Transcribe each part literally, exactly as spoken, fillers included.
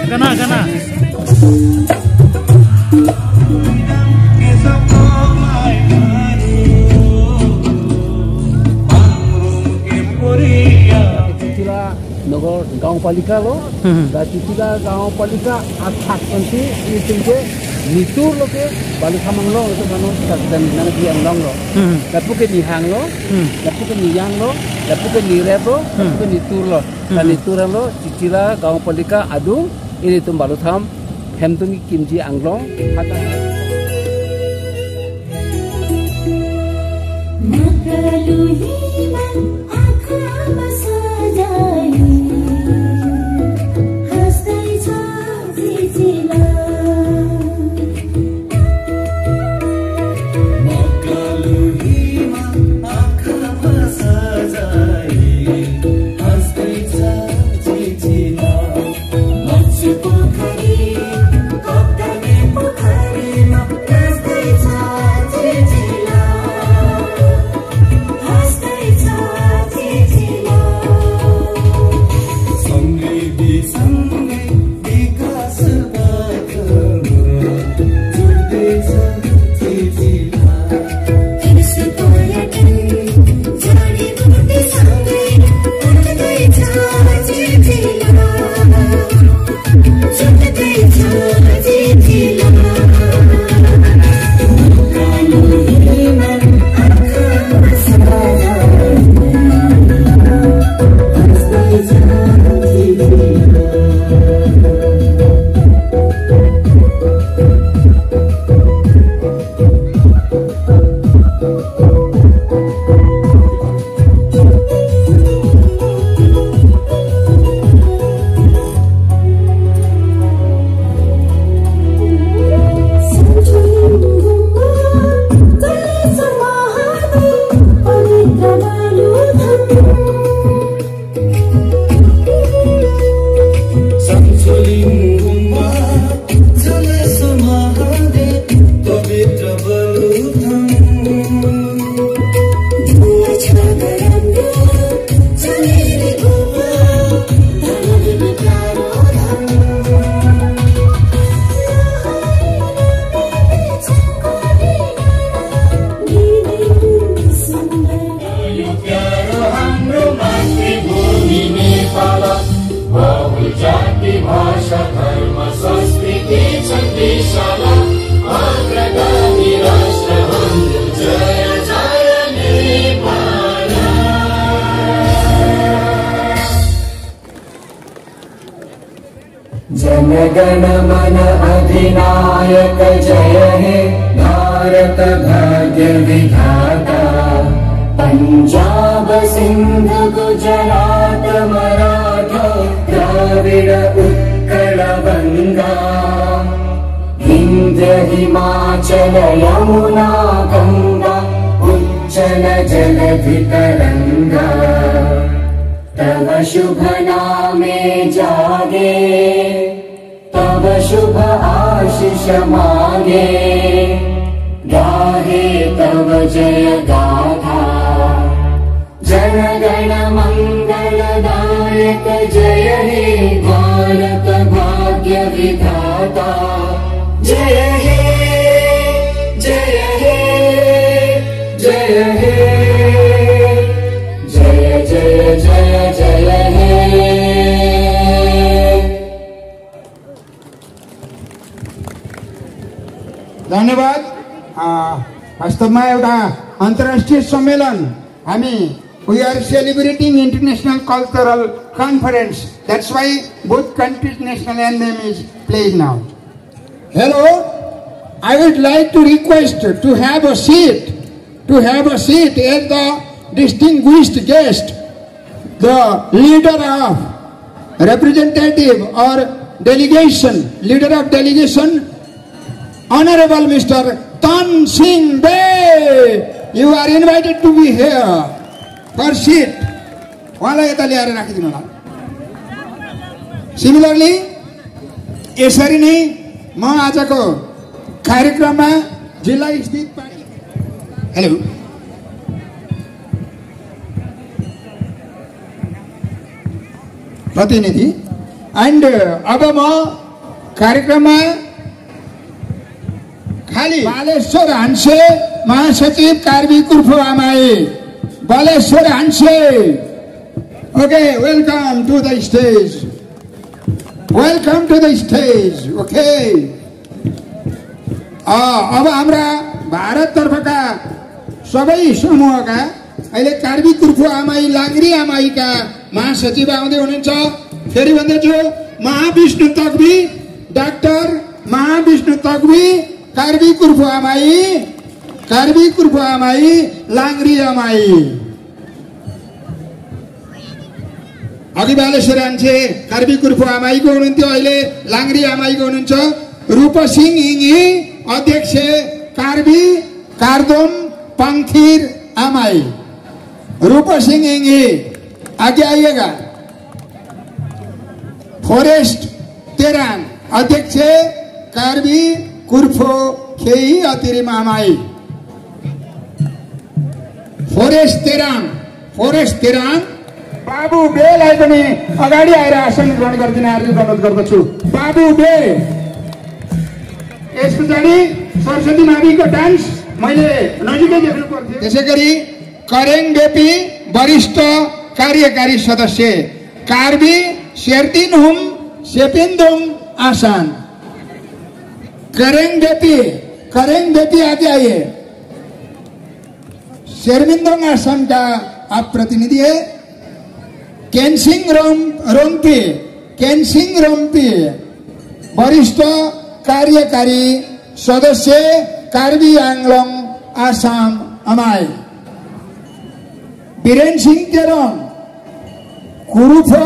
Gana, gana. Chitila Nagar Gaon Palika lo, Hmm. la Chitila Gaon Palika athak ansi isi ke nitur lo ke balu thamang lo, itu kan tak dan nang di anglong lo. Hmm. Lapu ke nihang lo, Hmm. lapu ke niyang lo, lapu ke nirep lo, lapu ke Hmm. nitur lo. Hmm. Kali turang lo, Chitila Gaon Palika adung, ilitum balu tham, hem tum kimji anglong, hata. प्यारो हाम्रो मातृभूमि नेपाल, बहुजाति भाषा धर्म संस्कृति छन् विशाल, अग्रगामी राष्ट्र हाम्रो, जय जय नेपाल। जनगण मन अधिनायक जय हे भारत भाग्य विधाता। पंजाब सिंध गुजरात मराठा द्राविड़ उत्कल बंगा। विंध्य हिमाचल यमुना गंगा उच्चल जलधि तरंगा। तव शुभ नामे जागे, तव शुभ आशीष मागे, गाहे तव जय गाथा। जन गण मंगल दायक जय हे भारत भाग्य विधाता। जय हे, जय हे, जय हे, जय जय जय जय हे। ধন্যবাদ। আহ, বাস্তবমা এটা আন্তঃৰাষ্ট্ৰীয় সন্মিলন। আমি, we are celebrating international cultural conference. That's why both countries' national anthem is played now. Hello, I would like to request to have a seat, to have a seat as the distinguished guest, the leader of representative or delegation, leader of delegation, Honorable Mister Tan Sing Bey. You are invited to be here for seat. Wala eta liar rakhi dimala. Similarly, Esari ni, ma aja ko कार्यक्रम ma jila state party. Hello. प्रतिनिधि। And, uh, अब म कार्यक्रम खाली बालेश्वर हांसे महासचिव कार्बी कुर्फो आमाई, बालेश्वर हांसे। Okay, welcome to the stage. Welcome to the stage. Okay. अ, अब हाम्रा भारत तर्फका सबै समूहका, अहिले कार्बी कुर्फो आमाई, लांगरी आमाईका महासचिव आउँदै हुनुहुन्छ। फेरि भन्दैछु, महाविष्णु तकभी, डाक्टर महाविष्णु तकभी, कार्बी कुर्फो आमाई, कार्बी कुर्फो आमाई, लांगरी आमाई। अघि बालेश्वर हांसे कार्बी कुर्फो आमाईको हुनुहुन्थ्यो, अहिले लांगरी आमाईको हुनुहुन्छ। रूपसिंह इंगही, अध्यक्ष कार्बी कार्दोम पांगथिर आमाई। रूपसिंह इंगही, आगे आइएगा। फरेस्ट तेरांग, अध्यक्ष कार्बी कुर्फो खेही अतिरिम आमाई। फरेस्ट तेरांग, फरेस्ट तेरांग। बाबु बेलाई पनि अगाडि आएर आसन ग्रहण गरिदिन हार्दिक अनुरोध गर्दछु। बाबु बे। यस पछाडि सरस्वती माविको डान्स मैले नजिकै देख्नु पर्थ्यो। त्यसै गरी करेङ बेपी, वरिष्ठ कार्यकारी सदस्य, कार्बी सेर्तिनहुम सेपिन्दोङ आसान। करेङ बेपी, करेङ बेपी आगे आइए। सेर्तिन्दोङ आसान का आप प्रतिनिधि है। केनसिंग रोम-, रोंगपी, केनसिंग रोंगपी, वरिष्ठ कार्यकारी सदस्य, कार्बी आंगलोंग आसाम आमाई। बीरेन सिंह तेरोंग, कुरुफो,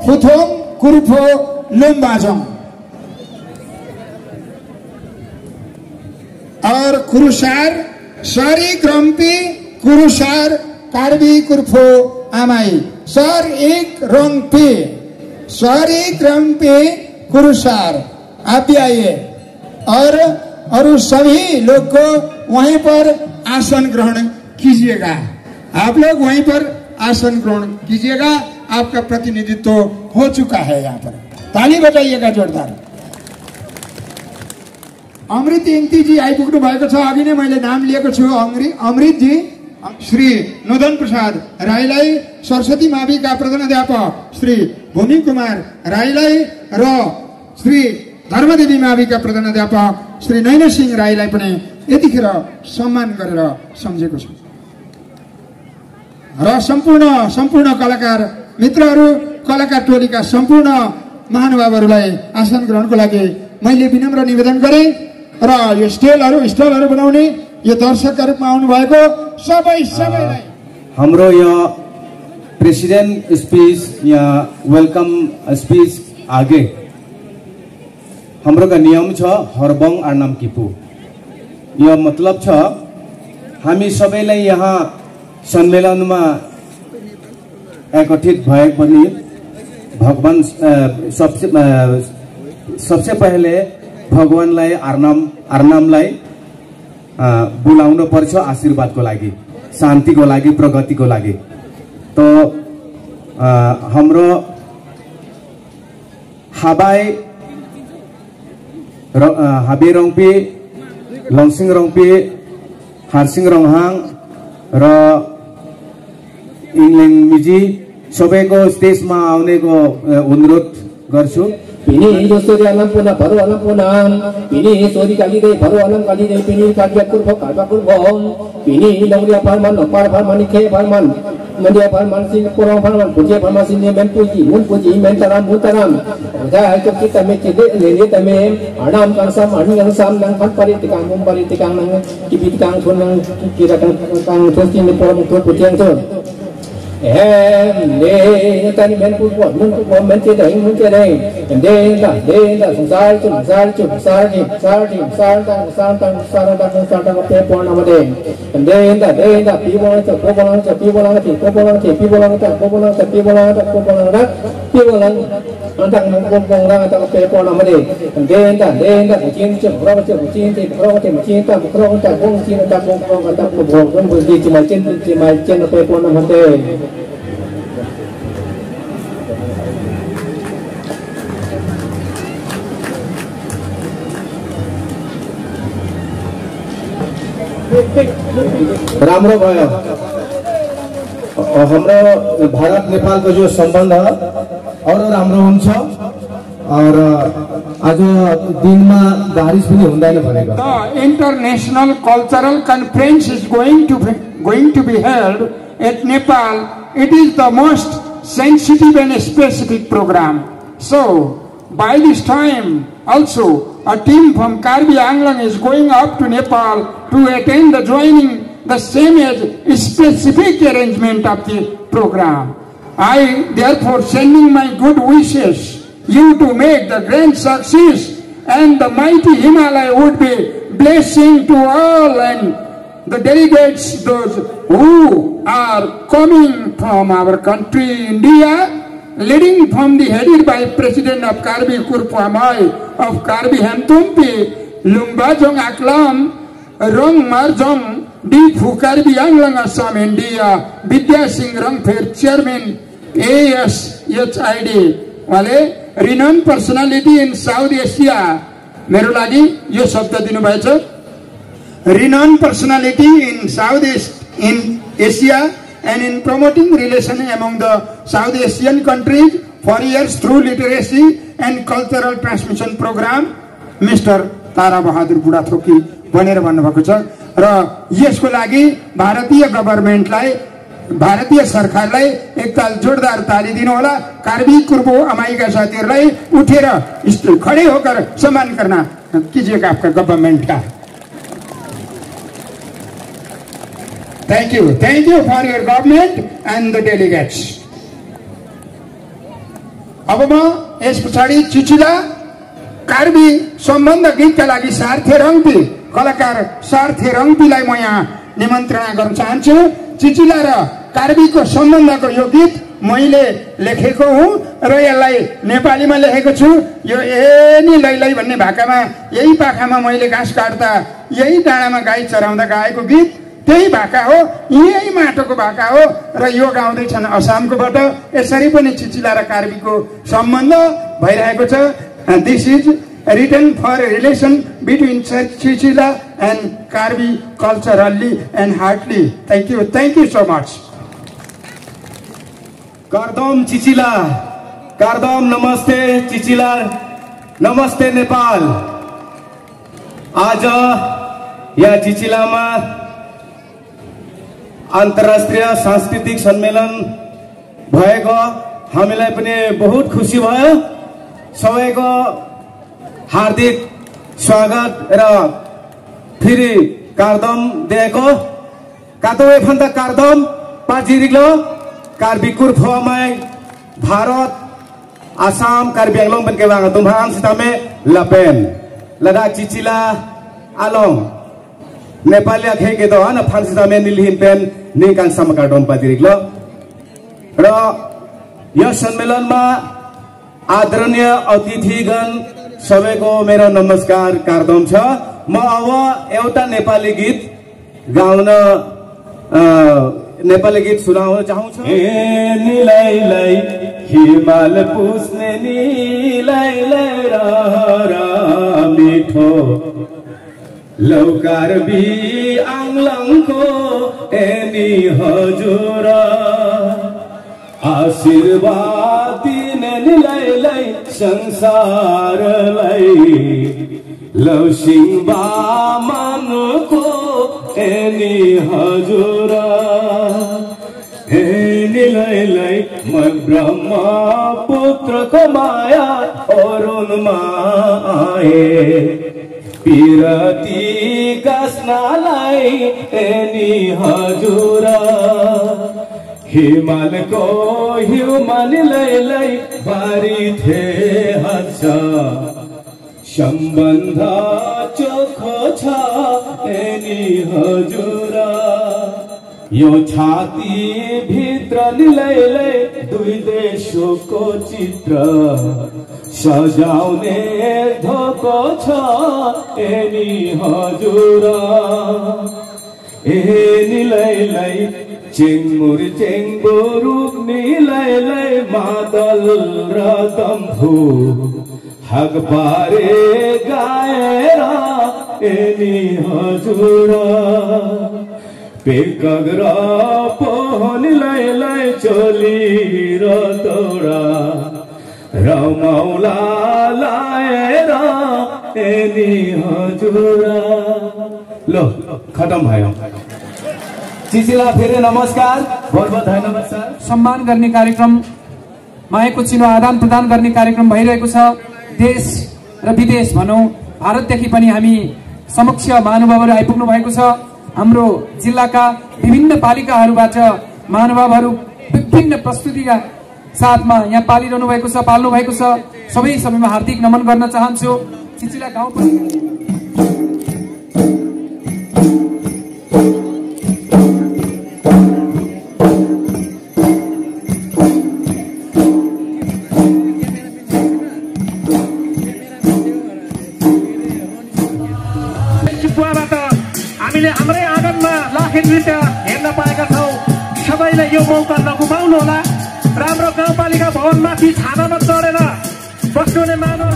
फुथोंग, कुरुफो, लुम्बाजोंग। और कुरुसार, सर एक रोंगपी, कुरुसार, कार्बी कुर्फो आमाई। सर एक रोंगपी, सर एक रोंगपी, कुरुसार। आप भी आइए। और, और उस सभी लोग को वहीं पर आसन ग्रहण कीजिएगा। आप लोग वहीं पर आसन ग्रहण कीजिएगा। आपका प्रतिनिधित्व हो चुका है यहाँ पर। ताली बजाइएगा जोरदार। अमृत इंगतीजी आइपुग्नु भएको छ, अघि नै मैले नाम लिएको छु, अमृ-, अमृतजी। श्री नुदन प्रसाद राईलाई, सरस्वती माविका प्रधान अध्यापक श्री भूमि कुमार राईलाई र श्री धर्मदेवी माविका प्रधान अध्यापक श्री नैन सिंह राईलाई पनि यतिखेर सम्मान गरेर सम्झेको छु। र सम्पूर्ण, सम्पूर्ण कलाकार मित्रहरू, कलाकार टोलीका सम्पूर्ण महानुभावहरूलाई आसन ग्रहणको लागि मैले विनम्र निवेदन गरेँ। र यो स्टेलहरू, स्टलहरू बनाउने, यो दर्शकका रूपमा आउनुभएको सबै, सबैलाई। हाम्रो यो प्रेसिडेन्ट स्पिच या वेलकम स्पिच आगे हाम्रो का नियम छ हर्बोंग आर्नाम किपु। यो मतलब छ हामी सबैलाई यहाँ सम्मेलनमा एकत्रित भए पनि भगवान, अ, सबसे, अ, सबसे पहिले भगवानलाई आर्नाम, आर्नामलाई, अ, बोलाउनु पर्छ आशीर्वादको लागि, शान्तिको लागि, प्रगतिको लागि। त, अ, हाम्रो हाबाई र-, अ, हाबी रोंगपी, लोंगसिंग रोंगपी, हारसिंग रोंगहांग र इंगलिंग मिजी सबैको स्टेजमा आउनेको, अ, अनुरोध गर्छु। Pini Joshua alam puna baru alam puna. Pini sori kali dei baru alam kali dei. Pini karja kurbo karba kurbo. Pini longri aparman, nokpar aparman, ikhe aparman, mandi aparman, sing porong aparman, puji aparman, sing men puji, mun puji, men taram, mun taram. Oda hai kap kita me cede, lele tame, anam kangsam, aning kangsam, nang pan pari tikang, mun pari tikang, nang kibi tikang, sun nang kira kang, kang, sun sing porong, sun puji ang sun. Em, de, tani men kurbo, mun kurbo, men cedeng, mun cedeng. Em, de, da, de, da, sungsar, sungsar, sungsar, ni, sar, ni, sar, tang, sar, tang, sar, tang, sar, tang, pe, pon, nama de. Em, de, da, de, da, pi, bolang, ce, po, bolang, ce, pi, bolang, ce, po, bolang, ce, pi, bolang, ce, po, bolang, ce, pi, bolang, ce, po, bolang, da, pi, bolang. Antang mung pung pung lang antang pe pon nama de. Denta, denta, kucing cem, rong cem, kucing cem, rong cem, kucing tam, rong tam, pung cing tam, pung pung tam, pung pung pung, kucing cem, cem, cem, cem, pe pon nama de. राम्रो भयो। अ, हाम्रो भारत नेपालको जो सम्बन्ध अरू राम्रो हुन्छ। और, अ, आज दिनमा बारिस पनि हुँदैन भनेको। The international cultural conference is going to be, going to be held at Nepal. It is the most sensitive and specific program. So, by this time, also, a team from Karbi Anglong is going up to Nepal to attend the joining the same as specific arrangement of the program. I therefore sending my good wishes you to make the grand success, and the mighty Himalaya would be blessing to all and the delegates, those who are coming from our country, India, leading from the headed by President of Karbi Kurphu Amei of Karbi Hemtumpi, Lumbajong Aklam, Rong Marjong, Diphu Karbi Anglong Assam India, Bidya Sing Rongpher Chairman, A S H I D, वाले renowned personality in South Asia, मेरो लागि यो शब्द दिनुभएछ। Renowned personality in South East in Asia and in promoting relation among the South Asian countries for years through literacy and cultural transmission program, mister Tara Bahadur Budhathoki भनेर भन्नुभएको छ। र यसको लागि भारतीय गभर्मेन्टलाई, भारतीय सरकारलाई एकताल जोरदार ताली दिनुहोला। कार्बी कुर्बु अमाइका साथीहरूलाई उठेर, खडे होकर सम्मान गर्न कीजिएगा आपका गभर्मेन्ट का। Thank you, thank you for your government and the delegates. अब म यस पछाडि चिचिला कार्बी सम्बन्ध गीतका लागि सार्थे रङ्पी, कलाकार सार्थे रङ्पीलाई म यहाँ निमन्त्रणा गर्न चाहन्छु। चिचिला र कार्बीको सम्बन्धको यो गीत मैले लेखेको हुँ र यसलाई नेपालीमा लेखेको छु। यो एनी लैलै भन्ने भाकामा, यही पाखामा मैले घाँस काट्दा, यही डाँडामा गाई चराउँदा गाएको गीत त्यही भाका हो, यही माटोको भाका हो। र यो गाउँदैछन् असामकोबाट। यसरी पनि चिचिला र कार्बीको सम्बन्ध भइरहेको छ। And this is written for a relation between Chi- Chichila and Karbi culturally and heartily. Thank you, thank you so much. Kardom Chichila, kardom, नमस्ते Chichila, नमस्ते नेपाल। आज यहाँ चिचिलामा अन्तर्राष्ट्रिय सांस्कृतिक सम्मेलन भएको हामीलाई पनि बहुत खुसी भयो। सबैको हार्दिक स्वागत र फेरि kardom deko। Kado ephanta kardom pajiriklo, Karbi Kurphu Amei, Bharat, Assam, Karbi Anglong pen kevang atum aphan sitame lapen ladak Chichila along Nepali akhei kedo-an aphan sitame nelihin pen ningkan sama kardom pajiriklo. Ro यो सम्मेलनमा आदरणीय अतिथिगण सबैको मेरो नमस्कार, kardom छ। म अब एउटा नेपाली गीत गाउन, अ, नेपाली गीत सुनाउन चाहन्छु। ए निलैलै हिमाल पुस्ने निलैलै रहर मिठो, लौ कार्बी आंग्लौंको एनी हजुर। आशीर्वाद दिने निलैलै संसारलाई, लौसिंबा मानको एनी हजुर। हे निलैलै म ब्रह्मपुत्रको माया अरुणमा आए, पिरती गाँस्नलाई एनी हजुर। हिमालको हिउमा निलैलै बारी थे हर्ष, सम्बन्ध चोखो छ एनी हजुर। यो छाती भित्र निलैलै दुई देशको चित्र सजाउने धोको छ एनी हजुर। ए निलैलै चेंगमुर चेंगबुरुक निलैलै मादल र दम्फु हकबारे गाएर Eni hajura, pekagra pohon lai lai choli ra tora, ramaula lai ra eni hajura. Lo, khatam bhai. Chichila phir se namaskar, bahut bahut dhanyabad sir. सम्मान गर्ने कार्यक्रम, मायाको चिनो आदान प्रदान गर्ने कार्यक्रम भइरहेको छ। देश र विदेश भनौँ, भारतदेखि पनि हामी समक्ष महानुभावहरू आइपुग्नु भएको छ। हाम्रो जिल्लाका विभिन्न पालिकाहरूबाट महानुभावहरू विभिन्न प्रस्तुतिका साथमा यहाँ पालिरहनु भएको छ, पाल्नु भएको छ। सबै सबैमा हार्दिक नमन गर्न चाहन्छु। चिचिला गाउँपालिका चिपुवाबाट हामीले हाम्रै आँगनमा लाखेन नृत्य हेर्न पाएका छौँ। सबैलाई यो मौका नगुमाउनु होला। राम्रो गाउँपालिका भवनमा कि छानामा चढेर बस्नुहुने मानव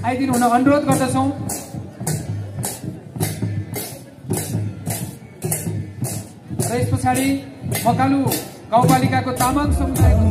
आइदिनु हुन अनुरोध गर्दछौँ। र यस पछाडि मकालु गाउँपालिकाको तामाङ समुदायको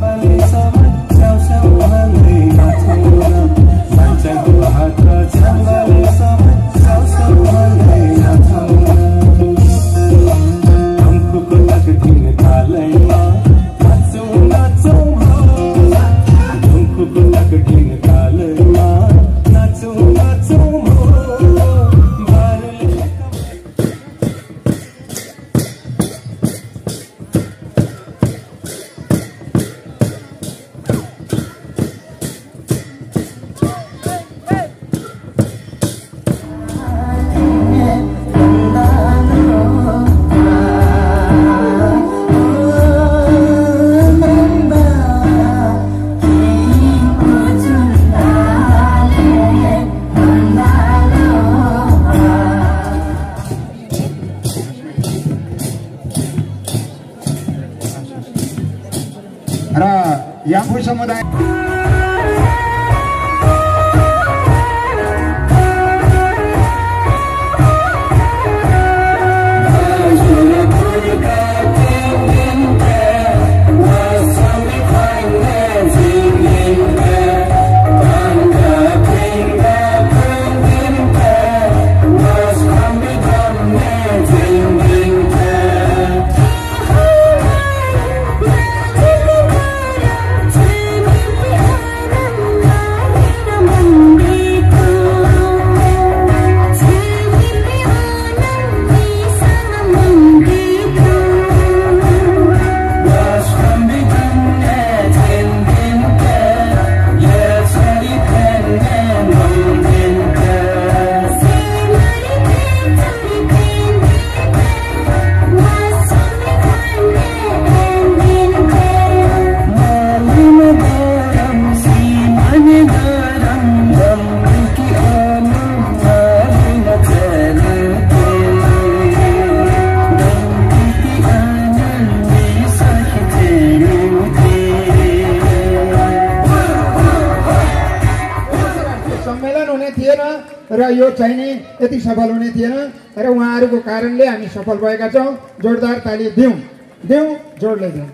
थिएन र यो चाहिने यति सफल हुने थिएन। र उहाँहरूको कारणले हामी सफल भएका छौँ। जोरदार ताली दिउँ, दिउँ, जोडले दिउँ।